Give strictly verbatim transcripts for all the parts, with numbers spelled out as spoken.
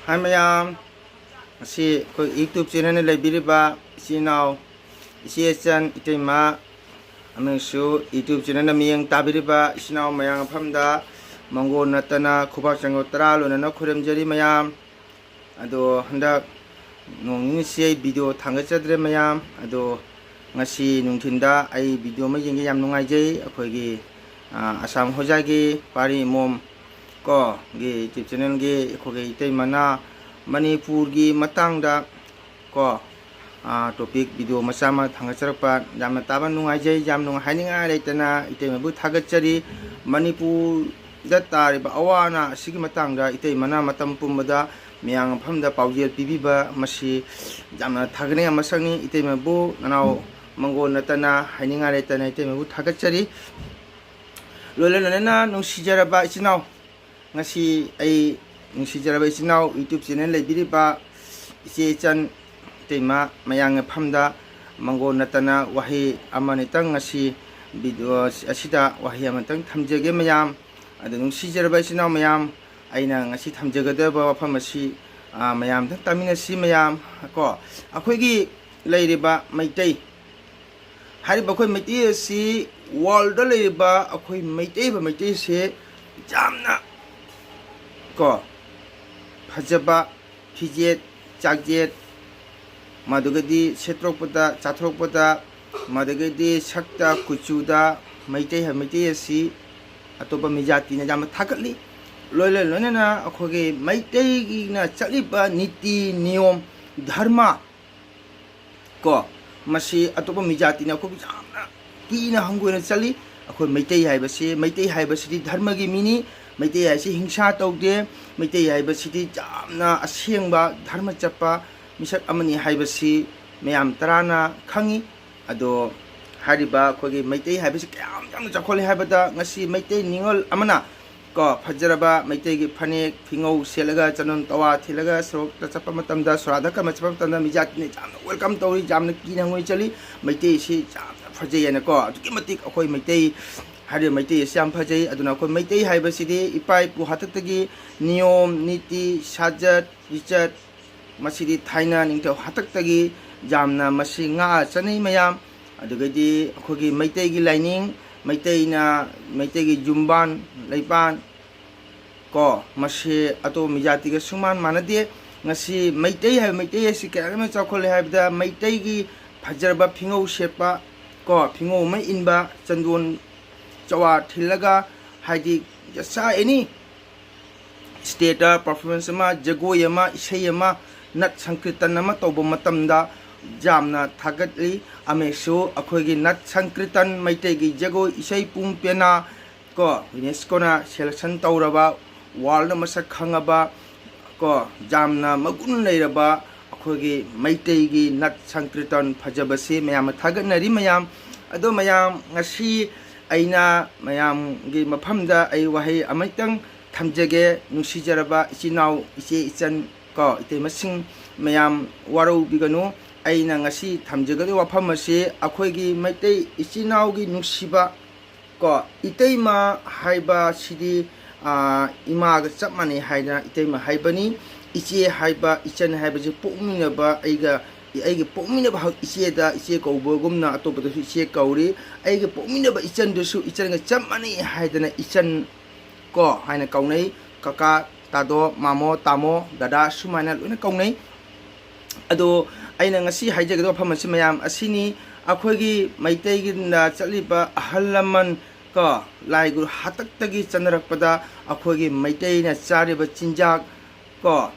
ꯍꯥꯏ ꯃꯌꯥꯝ, ꯉꯁꯤ ꯑꯩꯈꯣꯏ YouTube channelꯅ ꯂꯩꯕꯤꯔꯤꯕ ꯏꯆꯤꯟ ꯏꯅꯥꯎ, ꯏꯆꯦ ꯏꯆꯟ, ꯏꯇꯩꯃ, ꯑꯃꯁꯨ YouTube channelꯅ ꯃꯤꯠꯌꯦꯡ ꯇꯥꯕꯤꯔꯤꯕ ꯏꯆꯤꯟ ꯏꯅꯥꯎ ꯃꯌꯥꯝ ꯃꯐꯝꯗ ꯃꯪꯒꯣꯜ ꯅꯠꯇꯅ ꯈꯨꯕꯥꯛ ꯆꯪꯒꯣꯜ ꯇꯔꯥ ꯂꯣꯟꯅꯅ ꯈꯨꯔꯨꯝꯖꯔꯤ ꯃꯌꯥꯝ꯫ ꯑꯗꯣ ꯍꯟꯗꯛ ꯅꯣꯡ ꯅꯤꯅꯤꯁꯤ ꯑꯩ video ꯊꯥꯡꯒꯠꯆꯗ꯭ꯔꯦ ꯃꯌꯥꯝ꯫ ꯑꯗꯣ ꯉꯁꯤ ꯅꯨꯡꯊꯤꯟꯗ ꯑꯩ video ꯑꯃ ꯌꯦꯡꯒꯦ, ꯌꯥꯝ ꯅꯨꯡꯉꯥꯏꯖꯩ꯫ ꯑꯩꯈꯣꯏꯒꯤ, ꯑ, ꯑꯁꯥꯝ ꯍꯣꯖꯥꯒꯤ ꯄꯥꯔꯤ ꯏꯃꯣꯝ ꯀꯣ ꯒꯤ YouTube channelꯒꯤ ꯑꯩꯈꯣꯏꯒꯤ ꯏꯇꯩꯃꯅ ꯃꯅꯤꯄꯨꯔꯒꯤ ꯃꯇꯥꯡꯗ ꯀꯣ, ꯑ, topic video ꯃꯆꯥ ꯑꯃ ꯊꯥꯡꯒꯠꯆꯔꯛꯄ, ꯌꯥꯝꯅ ꯇꯥꯕ ꯅꯨꯡꯉꯥꯏꯖꯩ꯫ ꯌꯥꯝ ꯅꯨꯡꯉꯥꯏ, ꯍꯥꯏꯅꯤꯡꯉꯥꯏ ꯂꯩꯇꯅ ꯏꯇꯩꯃꯕꯨ ꯊꯥꯒꯠꯆꯔꯤ꯫ ꯃꯅꯤꯄꯨꯔꯗ ꯇꯥꯔꯤꯕ ꯑꯋꯥ ꯑꯅꯥ ꯑꯁꯤꯒꯤ ꯃꯇꯥꯡꯗ ꯏꯇꯩꯃꯅ ꯃꯇꯝ ꯄꯨꯝꯕꯗ ꯃꯌꯥꯝ ꯃꯐꯝꯗ ꯄꯥꯎꯖꯦꯜ ꯄꯤꯕꯤꯕ, ꯃꯁꯤ ꯌꯥꯝꯅ ꯊꯥꯒꯠꯅꯤꯡꯉꯥꯏ ꯃꯁꯛꯅꯤ꯫ ꯏꯇꯩꯃꯕꯨ ꯅꯅꯥꯎ ꯃꯪꯒꯣꯜ ꯅꯠꯇꯅ ꯍꯥꯏꯅꯤꯡꯉꯥꯏ ꯂꯩꯇꯅ ꯏꯇꯩꯃꯕꯨ ꯊꯥꯒꯠꯆꯔꯤ꯫ ꯂꯣꯏꯅ ꯂꯣꯏꯅꯅ ꯅꯨꯡꯁꯤꯖꯔꯕ ꯏꯆꯤꯟ ꯏꯅꯥꯎ, ꯉꯁꯤ ꯑꯩ ꯅꯨꯡꯁꯤꯖꯔꯕ ꯏꯆꯤꯟ ꯏꯅꯥꯎ YouTube channel ꯂꯩꯕꯤꯔꯤꯕ ꯏꯆꯦ ꯏꯆꯟ ꯏꯇꯩꯃ ꯃꯌꯥꯝ ꯃꯐꯝꯗ ꯃꯪꯒꯣꯜ ꯅꯠꯇꯅ ꯋꯥꯍꯩ ꯑꯃꯅꯤꯇꯪ ꯉꯁꯤ video ꯑꯁꯤꯗ ꯋꯥꯍꯩ ꯑꯃꯇꯪ ꯊꯝꯖꯒꯦ ꯃꯌꯥꯝ꯫ ꯑꯗꯨ ꯅꯨꯡꯁꯤꯖꯔꯕ ꯏꯆꯤꯟ ꯏꯅꯥꯎ ꯃꯌꯥꯝ, ꯑꯩꯅ ꯉꯁꯤ ꯊꯝꯖꯒꯗꯕ ꯋꯥꯐꯝ ꯑꯁꯤ, ꯑ, ꯃꯌꯥꯝꯗ ꯇꯥꯃꯤꯟꯅꯁꯤ ꯃꯌꯥꯝ ꯀꯣ꯫ ꯑꯩꯈꯣꯏꯒꯤ ꯂꯩꯔꯤꯕ ꯃꯩꯇꯩ ꯍꯥꯏꯔꯤꯕ ꯑꯩꯈꯣꯏ ꯃꯩꯇꯩ ꯑꯁꯤ worldꯗ ꯂꯩꯔꯤꯕ ꯑꯩꯈꯣꯏ ꯃꯩꯇꯩ ꯍꯥꯏꯕ ꯃꯩꯇꯩꯁꯦ ꯌꯥꯝꯅ ꯀꯣ ꯐꯖꯕ ꯐꯤꯖꯦꯠ ꯆꯥꯛꯖꯦꯠ, ꯃꯗꯨꯒꯗꯤ ꯁꯦꯠꯊꯣꯔꯛꯄꯗ ꯆꯥꯊꯣꯔꯛꯄꯗ, ꯃꯗꯨꯒꯗꯤ ꯁꯛꯇ ꯀꯨꯆꯨꯗ ꯃꯩꯇꯩ ꯍꯥꯏꯕ ꯃꯩꯇꯩ ꯑꯁꯤ ꯑꯇꯣꯞꯄ ꯃꯤꯖꯥꯇꯤꯅ ꯌꯥꯝꯅ ꯊꯥꯒꯠꯂꯤ꯫ ꯂꯣꯏꯅ ꯂꯣꯏꯅꯅ ꯑꯩꯈꯣꯏꯒꯤ ꯃꯩꯇꯩꯒꯤꯅ ꯆꯠꯂꯤꯕ ꯅꯤꯇꯤ ꯅꯤꯌꯣꯝ ꯙꯔꯃ ꯀꯣ, ꯃꯁꯤ ꯑꯇꯣꯞꯄ ꯃꯤꯖꯥꯇꯤꯅ ꯑꯩꯈꯣꯏꯕꯨ ꯌꯥꯝꯅ ꯀꯤꯅ ꯍꯪꯒꯣꯏꯅ ꯆꯠꯂꯤ꯫ ꯑꯩꯈꯣꯏ ꯃꯩꯇꯩ ꯍꯥꯏꯕꯁꯤ, ꯃꯩꯇꯩ ꯍꯥꯏꯕꯁꯤꯗꯤ ꯙꯔꯃꯒꯤ ꯃꯤꯅꯤ꯫ ꯃꯩꯇꯩ ꯍꯥꯏꯁꯤ ꯍꯤꯡꯁꯥ ꯇꯧꯗꯦ꯫ ꯃꯩꯇꯩ ꯍꯥꯏꯕꯁꯤꯗꯤ ꯌꯥꯝꯅ ꯑꯁꯦꯡꯕ ꯙꯔꯃ ꯆꯠꯄ ꯃꯤꯁꯛ ꯑꯃꯅꯤ ꯍꯥꯏꯕꯁꯤ ꯃꯌꯥꯝ ꯇꯔꯥꯅ ꯈꯪꯉꯤ꯫ ꯑꯗꯣ ꯍꯥꯏꯔꯤꯕ ꯑꯩꯈꯣꯏꯒꯤ ꯃꯩꯇꯩ ꯍꯥꯏꯕꯁꯤ ꯀꯌꯥꯝ ꯌꯥꯝꯅ ꯆꯥꯎꯈꯠꯂꯦ ꯍꯥꯏꯕꯗ, ꯉꯁꯤ ꯃꯩꯇꯩ ꯅꯤꯉꯣꯜ ꯑꯃꯅ ꯀꯣ, ꯐꯖꯔꯕ ꯃꯩꯇꯩꯒꯤ ꯐꯅꯦꯛ ꯐꯤꯉꯧ ꯁꯦꯠꯂꯒ, ꯆꯅꯝ ꯇꯋꯥ ꯊꯤꯜꯂꯒ ꯁꯣꯔꯣꯛꯇ ꯆꯠꯄ ꯃꯇꯝꯗ, ꯁꯣꯔꯥꯗ ꯀꯟꯕ ꯆꯠꯄ ꯃꯇꯝꯗ ꯃꯤꯖꯥꯇꯤꯅ ꯌꯥꯝꯅ welcome ꯇꯧꯔꯤ, ꯌꯥꯝꯅ ꯀꯤꯅ ꯍꯪꯒꯣꯏ ꯆꯠꯂꯤ꯫ ꯃꯩꯇꯩꯁꯤ ꯌꯥꯝꯅ ꯐꯖꯩ ꯍꯥꯏꯅꯀꯣ, ꯑꯗꯨꯛꯀꯤ ꯃꯇꯤꯛ ꯑꯩꯈꯣꯏ ꯃꯩꯇꯩ ꯍꯥꯏꯔꯤꯕ ꯃꯩꯇꯩ ꯑꯁꯤ ꯌꯥꯝ ꯐꯖꯩ꯫ ꯑꯗꯨꯅ ꯑꯩꯈꯣꯏ ꯃꯩꯇꯩ ꯍꯥꯏꯕꯁꯤꯗꯤ ꯏꯄꯥ ꯏꯄꯨ ꯍꯥꯛꯇꯛꯇꯒꯤ ꯅꯤꯌꯣꯝ, ꯅꯤꯇꯤ, ꯁꯥꯖꯠ, ꯂꯤꯆꯠ, ꯃꯁꯤꯗꯤ ꯊꯥꯏꯅ ꯅꯤꯡꯊꯧ ꯍꯥꯛꯇꯛꯇꯒꯤ ꯌꯥꯝꯅ ꯃꯁꯤ ꯉꯥꯛꯑ ꯆꯠꯅꯩ ꯃꯌꯥꯝ꯫ ꯑꯗꯨꯒꯗꯤ ꯑꯩꯈꯣꯏꯒꯤ ꯃꯩꯇꯩꯒꯤ ꯂꯥꯏꯅꯤꯡ, ꯃꯩꯇꯩꯅ, ꯃꯩꯇꯩꯒꯤ ꯌꯨꯝꯕꯥꯟ, ꯂꯩꯄꯥꯟ, ꯀꯣ, ꯃꯁꯤ ꯑꯇꯣꯞꯄ ꯃꯤ ꯖꯥꯇꯤꯒ ꯁꯨꯡꯃꯥꯟ ꯃꯥꯟꯅꯗꯦ꯫ ꯉꯁꯤ ꯃꯩꯇꯩ ꯍꯥꯏꯕ, ꯃꯩꯇꯩ ꯑꯁꯤ ꯀꯌꯥꯒꯤ ꯃꯇꯤꯛ ꯆꯥꯎꯈꯠꯂꯦ ꯍꯥꯏꯕꯗ, ꯃꯩꯇꯩꯒꯤ ꯐꯖꯔꯕ ꯐꯤꯉꯧ ꯁꯦꯠꯄ, ꯀꯣ, ꯐꯤꯉꯧ ꯑꯃ ꯏꯟꯕ, ꯆꯟꯗꯣꯟ ꯆꯋꯥ ꯊꯤꯜꯂꯒ, ꯍꯥꯏꯗꯤ, just any state ꯄꯔꯐꯣꯔꯃꯦꯟꯁ ꯑꯃ, ꯖꯒꯣꯏ ꯑꯃ, ꯏꯁꯩ ꯑꯃ, ꯅꯠ ꯁꯪꯀꯤꯔꯇꯟ ꯑꯃ ꯇꯧꯕ ꯃꯇꯝꯗ ꯌꯥꯝꯅ ꯊꯥꯒꯠꯂꯤ꯫ ꯑꯃꯁꯨ ꯑꯩꯈꯣꯏꯒꯤ ꯅꯠ ꯁꯪꯀꯤꯔꯇꯟ, ꯃꯩꯇꯩꯒꯤ ꯖꯒꯣꯏ, ꯏꯁꯩ ꯄꯨꯡ ꯄꯦꯅꯥ, ꯀꯣ, ꯌꯨꯅꯦꯁꯀꯣꯅ ꯁꯦꯂꯦꯛꯁꯟ ꯇꯧꯔꯕ, ꯋꯥꯔꯜꯗ ꯃꯁꯛ ꯈꯪꯉꯕ, ꯀꯣ, ꯌꯥꯝꯅ ꯃꯒꯨꯟ ꯂꯩꯔꯕ ꯑꯩꯈꯣꯏꯒꯤ ꯃꯩꯇꯩꯒꯤ ꯅꯠ ꯁꯪꯀꯤꯔꯇꯟ ꯐꯖꯕꯁꯤ ꯃꯌꯥꯝꯅ ꯊꯥꯒꯠꯅꯔꯤ ꯃꯌꯥꯝ꯫ ꯑꯗꯣ ꯃꯌꯥꯝ, ꯉꯁꯤ ꯑꯩꯅ ꯃꯌꯥꯝꯒꯤ ꯃꯐꯝꯗ ꯑꯩ ꯋꯥꯍꯩ ꯑꯃꯇꯪ ꯊꯝꯖꯒꯦ꯫ ꯅꯨꯡꯁꯤꯖꯔꯕ ꯏꯆꯤꯟ ꯏꯅꯥꯎ, ꯏꯆꯦ ꯏꯆꯟ, ꯀꯣ, ꯏꯇꯩꯃꯁꯤꯡ ꯃꯌꯥꯝ, ꯋꯥꯔꯧꯕꯤꯒꯅꯨ꯫ ꯑꯩꯅ ꯉꯁꯤ ꯊꯝꯖꯒꯗꯧꯔꯤꯕ ꯋꯥꯐꯝ ꯑꯁꯤ ꯑꯩꯈꯣꯏꯒꯤ ꯃꯩꯇꯩ ꯏꯆꯤꯟ ꯏꯅꯥꯎꯒꯤ ꯅꯨꯡꯁꯤꯕ, ꯀꯣ, ꯏꯇꯩꯃ ꯍꯥꯏꯕꯁꯤꯗꯤ, ꯑꯥ, ꯏꯃꯥꯒ ꯆꯞ ꯃꯥꯟꯅꯩ ꯍꯥꯏꯗꯅ ꯏꯇꯩꯃ ꯍꯥꯏꯕꯅꯤ꯫ ꯏꯆꯦ ꯍꯥꯏꯕ, ꯏꯆꯟ ꯍꯥꯏꯕꯁꯤ ꯄꯣꯛꯃꯤꯟꯅꯕ, ꯑꯩꯒ, ꯑꯩꯒꯤ ꯄꯣꯛꯃꯤꯟꯅꯕ ꯍꯛ-, ꯏꯆꯦꯗ ꯏꯆꯦ ꯀꯧꯕꯒꯨꯝꯅ ꯑꯇꯣꯞꯄꯗꯁꯨ ꯏꯆꯦ ꯀꯧꯔꯤ꯫ ꯑꯩꯒꯤ ꯄꯣꯛꯃꯤꯟꯅꯕ ꯏꯆꯟꯗꯨꯁꯨ ꯏꯆꯟꯒ ꯆꯞ ꯃꯥꯟꯅꯩ ꯍꯥꯏꯗꯅ ꯏꯆꯟ, ꯀꯣ, ꯍꯥꯏꯅ ꯀꯧꯅꯩ꯫ ꯀꯀꯥ, ꯇꯥꯗꯣ, ꯃꯥꯃꯣ, ꯇꯥꯃꯣ, ꯗꯗꯥ ꯁꯨꯃꯥꯏꯅ ꯂꯣꯏꯅ ꯀꯧꯅꯩ꯫ ꯑꯗꯣ ꯑꯩꯅ ꯉꯁꯤ ꯍꯥꯏꯖꯒꯗꯕ ꯋꯥꯐꯝ ꯑꯁꯤ ꯃꯌꯥꯝ ꯑꯁꯤꯅꯤ꯫ ꯑꯩꯈꯣꯏꯒꯤ ꯃꯩꯇꯩꯒꯤꯅ ꯆꯠꯂꯤꯕ ꯑꯍꯜ ꯂꯃꯟ, ꯀꯣ, ꯂꯥꯏ ꯒꯨꯔꯨ ꯍꯥꯛꯇꯛꯇꯒꯤ ꯆꯠꯅꯔꯛꯄꯗ ꯑꯩꯈꯣꯏꯒꯤ ꯃꯩꯇꯩꯅ ꯆꯥꯔꯤꯕ ꯆꯤꯟꯖꯥꯛ, ꯀꯣ,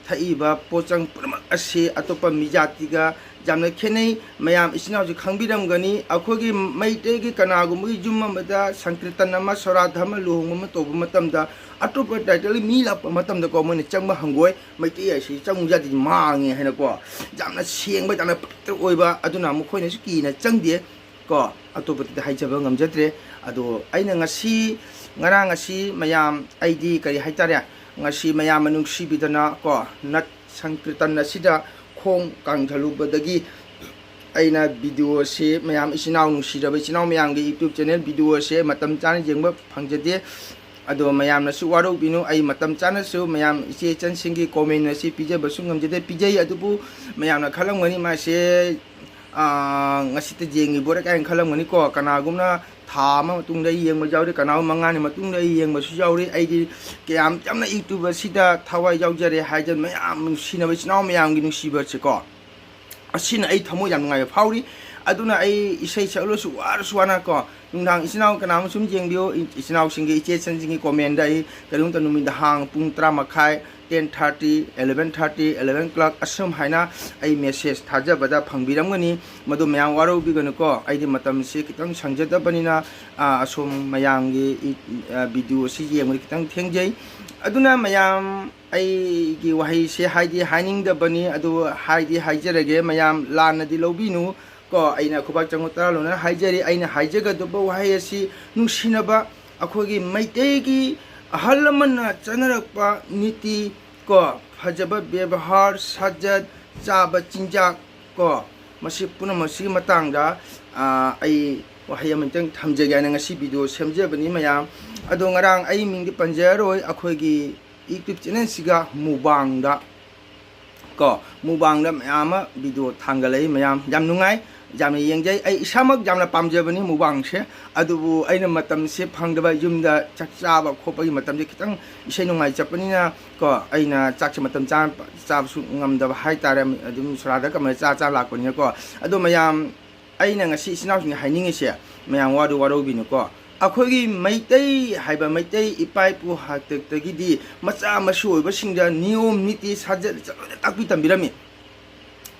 ꯊꯛꯏꯕ ꯄꯣꯠꯆꯪ ꯄꯨꯝꯅꯃꯛ ꯑꯁꯤ ꯑꯇꯣꯞꯄ ꯃꯤ ꯖꯥꯇꯤꯒ ꯌꯥꯝꯅ ꯈꯦꯠꯅꯩ꯫ ꯃꯌꯥꯝ ꯏꯆꯤꯟ ꯏꯅꯥꯎꯁꯨ ꯈꯪꯕꯤꯔꯝꯒꯅꯤ, ꯑꯩꯈꯣꯏꯒꯤ ꯃꯩꯇꯩꯒꯤ ꯀꯅꯥꯒꯨꯝꯕꯒꯤ ꯌꯨꯝ ꯑꯃꯗ ꯁꯪꯀꯤꯔꯇꯟ ꯑꯃ, ꯁꯣꯔꯥꯙ ꯑꯃ, ꯂꯨꯍꯣꯡꯕ ꯑꯃ ꯇꯧꯕ ꯃꯇꯝꯗ, ꯑꯇꯣꯞꯄ ꯇ꯭ꯔꯥꯏꯕꯦꯜꯒꯤ ꯃꯤ ꯂꯥꯛꯄ ꯃꯇꯝꯗꯀꯣ, ꯃꯣꯏꯅ ꯆꯪꯕ ꯍꯪꯒꯣꯏ, ꯃꯩꯇꯩ ꯍꯥꯏꯁꯤ ꯆꯪꯕ ꯌꯥꯗꯦ, ꯃꯥꯡꯉꯦ ꯍꯥꯏꯅꯀꯣ, ꯌꯥꯝꯅ ꯁꯦꯡꯕ, ꯌꯥꯝꯅ ꯄꯕꯤꯇ꯭ꯔ ꯑꯣꯏꯕ, ꯑꯗꯨꯅ ꯃꯈꯣꯏꯅꯁꯨ ꯀꯤꯅ ꯆꯪꯗꯦ꯫ ꯀꯣ, ꯑꯇꯣꯞꯄꯗꯗꯤ ꯍꯥꯏꯖꯕ ꯉꯝꯖꯗ꯭ꯔꯦ꯫ ꯑꯗꯣ ꯑꯩꯅ ꯉꯁꯤ, ꯉꯔꯥꯡ ꯉꯁꯤ ꯃꯌꯥꯝ, ꯑꯩꯗꯤ ꯀꯔꯤ ꯍꯥꯏꯇꯥꯔꯦ, ꯉꯁꯤ ꯃꯌꯥꯝꯅ ꯅꯨꯡꯁꯤꯕꯤꯗꯅ, ꯀꯣ, ꯅꯠ ꯁꯪꯀꯤꯔꯇꯟ ꯑꯁꯤꯗ ꯈꯣꯡ ꯀꯥꯡꯊꯜꯂꯨꯕꯗꯒꯤ ꯑꯩꯅ video ꯑꯁꯤ ꯃꯌꯥꯝ ꯏꯆꯤꯟ ꯏꯅꯥꯎ, ꯅꯨꯡꯁꯤꯔꯕ ꯏꯆꯤꯟ ꯏꯅꯥꯎ ꯃꯌꯥꯝꯒꯤ YouTube channel video ꯑꯁꯤ ꯃꯇꯝ ꯆꯥꯅ ꯌꯦꯡꯕ ꯐꯪꯖꯗꯦ꯫ ꯑꯗꯣ ꯃꯌꯥꯝꯅꯁꯨ ꯋꯥꯔꯧꯕꯤꯅꯨ, ꯑꯩ ꯃꯇꯝ ꯆꯥꯅꯁꯨ ꯃꯌꯥꯝ ꯏꯆꯦ ꯏꯆꯟꯁꯤꯡꯒꯤ comment ꯑꯁꯤ ꯄꯤꯖꯕꯁꯨ ꯉꯝꯖꯗꯦ꯫ ꯄꯤꯖꯩ, ꯑꯗꯨꯕꯨ ꯃꯌꯥꯝꯅ ꯈꯜꯂꯝꯒꯅꯤ ꯃꯥꯁꯦ, ꯑꯥ, ꯉꯁꯤꯇ ꯌꯦꯡꯉꯤꯕꯣꯔꯦ ꯀꯥꯏꯅ ꯈꯜꯂꯝꯒꯅꯤꯀꯣ꯫ ꯀꯅꯥꯒꯨꯝꯅ ꯊꯥ ꯑꯃ ꯃꯇꯨꯡꯗ ꯌꯦꯡꯕ ꯌꯥꯎꯔꯤ, ꯀꯅꯥꯒꯨꯝꯕ ꯃꯉꯥꯅꯤ ꯃꯇꯨꯡꯗ ꯌꯦꯡꯕꯁꯨ ꯌꯥꯎꯔꯤ꯫ ꯑꯩꯗꯤ ꯀꯌꯥꯝ ꯌꯥꯝꯅ YouTube ꯑꯁꯤꯗ ꯊꯋꯥꯏ ꯌꯥꯎꯖꯔꯦ ꯍꯥꯏꯗꯅ ꯃꯌꯥꯝ ꯅꯨꯡꯁꯤꯅꯕ ꯏꯆꯤꯟ ꯏꯅꯥꯎ ꯃꯌꯥꯝꯒꯤ ꯅꯨꯡꯁꯤꯕꯁꯦꯀꯣ, ꯑꯁꯤꯅ ꯑꯩ ꯊꯃꯣꯏ ꯌꯥꯝ ꯅꯨꯡꯉꯥꯏꯕ ꯐꯥꯎꯔꯤ꯫ ꯑꯗꯨꯅ ꯑꯩ ꯏꯁꯩ ꯁꯛꯂꯁꯨ ꯋꯥꯔꯁꯨ ꯋꯥꯅ ꯀꯣ, ꯅꯨꯡꯗꯥꯡ ꯏꯆꯤꯟ ꯏꯅꯥꯎ ꯀꯅꯥ ꯑꯃ ꯁꯨꯝ ꯌꯦꯡꯕꯤꯌꯨ, ꯏ-, ꯏꯆꯤꯟ ꯏꯅꯥꯎꯁꯤꯡꯒꯤ, ꯏꯆꯦ ꯏꯆꯟꯁꯤꯡꯒꯤ comment ꯑꯩ ꯀꯔꯤꯒꯨꯝꯕ ꯅꯨꯃꯤꯗꯥꯡ ꯄꯨꯡ ꯇꯔꯥ ꯃꯈꯥꯏ, ten thirty, eleven thirty, eleven o'clock ꯑꯁꯨꯝ ꯍꯥꯏꯅ ꯑꯩ message ꯊꯥꯖꯕꯗ ꯐꯪꯕꯤꯔꯝꯒꯅꯤ꯫ ꯃꯗꯨ ꯃꯌꯥꯝ ꯋꯥꯔꯧꯕꯤꯒꯅꯨꯀꯣ, ꯑꯩꯗꯤ ꯃꯇꯝꯁꯤ ꯈꯤꯇꯪ ꯁꯪꯖꯗꯕꯅꯤꯅ, ꯑꯥ, ꯑꯁꯣꯝ ꯃꯌꯥꯝꯒꯤ ꯏ-, ꯑꯥ, video ꯑꯁꯤ ꯌꯦꯡꯕꯗ ꯈꯤꯇꯪ ꯊꯦꯡꯖꯩ꯫ ꯑꯗꯨꯅ ꯃꯌꯥꯝ ꯑꯩꯒꯤ ꯋꯥꯍꯩꯁꯦ ꯍꯥꯏꯗꯤ ꯍꯥꯏꯅꯤꯡꯗꯕꯅꯤ, ꯑꯗꯨ ꯍꯥꯏꯗꯤ ꯍꯥꯏꯖꯔꯒꯦ, ꯃꯌꯥꯝ ꯂꯥꯟꯅꯗꯤ ꯂꯧꯕꯤꯅꯨ ꯀꯣ꯫ ꯑꯩꯅ ꯈꯨꯕꯥꯛ ꯆꯪꯕ ꯇꯔꯥ ꯂꯣꯟꯅ ꯍꯥꯏꯖꯔꯤ꯫ ꯑꯩꯅ ꯍꯥꯏꯖꯒꯗꯕ ꯋꯥꯍꯩ ꯑꯁꯤ ꯅꯨꯡꯁꯤꯅꯕ, ꯑꯩꯈꯣꯏꯒꯤ ꯃꯩꯇꯩꯒꯤ ꯑꯍꯜ ꯂꯃꯟꯅ ꯆꯠꯅꯔꯛꯄ ꯅꯤꯇꯤ ꯀꯣ, ꯐꯖꯕ ꯕꯦꯕꯍꯥꯔ, ꯁꯥꯖꯠ, ꯆꯥꯕ ꯆꯤꯟꯖꯥꯛ ꯀꯣ, ꯃꯁꯤ ꯄꯨꯝꯅꯃꯛꯁꯤꯒꯤ ꯃꯇꯥꯡꯗ, ꯑꯥ, ꯑꯩ ꯋꯥꯍꯩ ꯑꯃꯇꯪ ꯊꯝꯖꯒꯦ ꯍꯥꯏꯅ ꯉꯁꯤ video ꯁꯦꯝꯖꯕꯅꯤ ꯃꯌꯥꯝ꯫ ꯑꯗꯣ ꯉꯔꯥꯡ ꯑꯩ ꯃꯤꯡꯗꯤ ꯄꯟꯖꯔꯔꯣꯏ, ꯑꯩꯈꯣꯏꯒꯤ YouTube channelꯁꯤꯒ mukbangꯗ ꯀꯣ, mukbangꯗ ꯃꯌꯥꯝ ꯑꯃ video ꯊꯥꯡꯒꯠꯂꯛꯏ ꯃꯌꯥꯝ, ꯌꯥꯝ ꯅꯨꯡꯉꯥꯏ, ꯌꯥꯝꯅ ꯌꯦꯡꯖꯩ꯫ ꯑꯩ ꯏꯁꯥꯃꯛ ꯌꯥꯝꯅ ꯄꯥꯝꯖꯕꯅꯤ mukbangꯁꯦ, ꯑꯗꯨꯕꯨ ꯑꯩꯅ ꯃꯇꯝꯁꯦ ꯐꯪꯗꯕ, ꯌꯨꯝꯗ ꯆꯥꯛ ꯆꯥꯕ ꯈꯣꯠꯄꯒꯤ ꯃꯇꯝꯁꯦ ꯈꯤꯇꯪ ꯏꯁꯩ ꯅꯨꯡꯉꯥꯏ ꯆꯠꯄꯅꯤꯅ ꯀꯣ, ꯑꯩꯅ ꯆꯥꯛꯁꯦ ꯃꯇꯝ ꯆꯥꯅ ꯆꯥꯕꯁꯨ ꯉꯝꯗꯕ ꯍꯥꯏꯇꯥꯔꯦ, ꯑꯗꯨꯝ ꯁꯣꯔꯥꯗ ꯀꯃꯥꯏꯅ ꯆꯥ ꯆꯥ ꯂꯥꯛꯄꯅꯤꯅꯀꯣ꯫ ꯑꯗꯣ ꯃꯌꯥꯝ, ꯑꯩꯅ ꯉꯁꯤ ꯏꯆꯤꯟ ꯏꯅꯥꯎꯁꯤꯡꯅ ꯍꯥꯏꯅꯤꯡꯉꯤꯁꯦ, ꯃꯌꯥꯝ ꯋꯥꯗꯨ ꯋꯥꯔꯧꯕꯤꯅꯨꯀꯣ꯫ ꯑꯩꯈꯣꯏꯒꯤ ꯃꯩꯇꯩ ꯍꯥꯏꯕ, ꯃꯩꯇꯩ ꯏꯄꯥ ꯏꯄꯨ ꯍꯥꯛꯇꯛꯇꯒꯤꯗꯤ ꯃꯆꯥ ꯃꯁꯨ ꯑꯣꯏꯕꯁꯤꯡꯗ ꯅꯤꯌꯣꯝ ꯅꯤꯇꯤ ꯁꯥꯖꯠ ꯂꯤꯆꯠ ꯂꯣꯏꯅ ꯇꯥꯛꯄꯤ ꯇꯝꯕꯤꯔꯝꯃꯤ꯫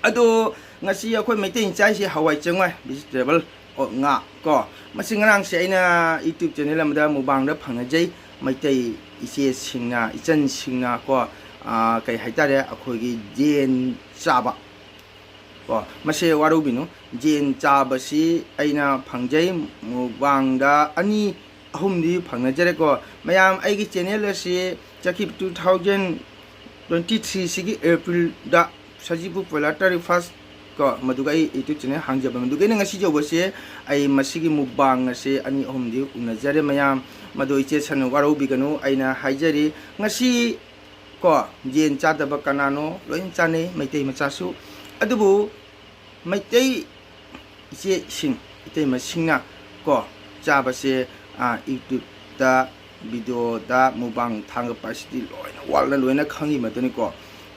ꯑꯗꯣ ꯉꯁꯤ ꯑꯩꯈꯣꯏ ꯃꯩꯇꯩ ꯏꯆꯥꯁꯦ ꯍꯋꯥꯏ ꯆꯦꯡꯋꯥꯏ, vegetable, ꯑꯣ, ꯉꯥ ꯀꯣ, ꯃꯁꯤ ꯉꯔꯥꯡꯁꯦ ꯑꯩꯅ YouTube channel ꯑꯃꯗ mukbangꯗ ꯐꯪꯅꯖꯩ꯫ ꯃꯩꯇꯩ ꯏꯆꯦꯁꯤꯡꯅ, ꯏꯆꯟꯁꯤꯡꯅ ꯀꯣ, ꯑꯥ, ꯀꯩ ꯍꯥꯏꯇꯥꯔꯦ, ꯑꯩꯈꯣꯏꯒꯤ ꯌꯦꯟ ꯆꯥꯕ ꯀꯣ, ꯃꯁꯦ ꯋꯥꯔꯧꯕꯤꯅꯨ, ꯌꯦꯟ ꯆꯥꯕꯁꯤ ꯑꯩꯅ ꯐꯪꯖꯩ, mukbangꯗ ꯑꯅꯤ ꯑꯍꯨꯝꯗꯤ ꯐꯪꯅꯖꯔꯦꯀꯣ꯫ ꯃꯌꯥꯝ, ꯑꯩꯒꯤ channel ꯑꯁꯤ ꯆꯠꯈꯤꯕ two thousand twenty threeꯁꯤꯒꯤ Aprilꯗ, ꯁꯖꯤꯕꯨ ꯄꯣꯏꯂꯥ ꯇꯥꯔꯤꯛ first ꯀꯣ, ꯃꯗꯨꯒ ꯑꯩ YouTube channel ꯍꯥꯡꯖꯕ, ꯃꯗꯨꯒ ꯑꯩꯅ ꯉꯁꯤ ꯌꯧꯕꯁꯦ, ꯑꯩ ꯃꯁꯤꯒꯤ mukbang ꯑꯁꯦ ꯑꯅꯤ ꯑꯍꯨꯝꯗꯤ ꯎꯅꯖꯔꯦ ꯃꯌꯥꯝ꯫ ꯃꯗꯨ ꯏꯆꯦ ꯁꯟ ꯋꯥꯔꯧꯕꯤꯒꯅꯨ, ꯑꯩꯅ ꯍꯥꯏꯖꯔꯤ, ꯉꯁꯤ ꯀꯣ, ꯌꯦꯟ ꯆꯥꯗꯕ ꯀꯅꯥꯅꯣ? ꯂꯣꯏꯅ ꯆꯥꯅꯩ, ꯃꯩꯇꯩ ꯃꯆꯥꯁꯨ꯫ ꯑꯗꯨꯕꯨ ꯃꯩꯇꯩ ꯏꯆꯦꯁꯤꯡ, ꯏꯇꯩꯃꯁꯤꯡꯅ ꯀꯣ, ꯆꯥꯕꯁꯦ, ꯑ, YouTube ꯇ video ꯗ mukbang ꯊꯥꯡꯒꯠꯄ ꯑꯁꯤꯗꯤ ꯂꯣꯏꯅ world ꯅ ꯂꯣꯏꯅ ꯈꯪꯉꯤ ꯃꯗꯨꯅꯤꯀꯣ꯫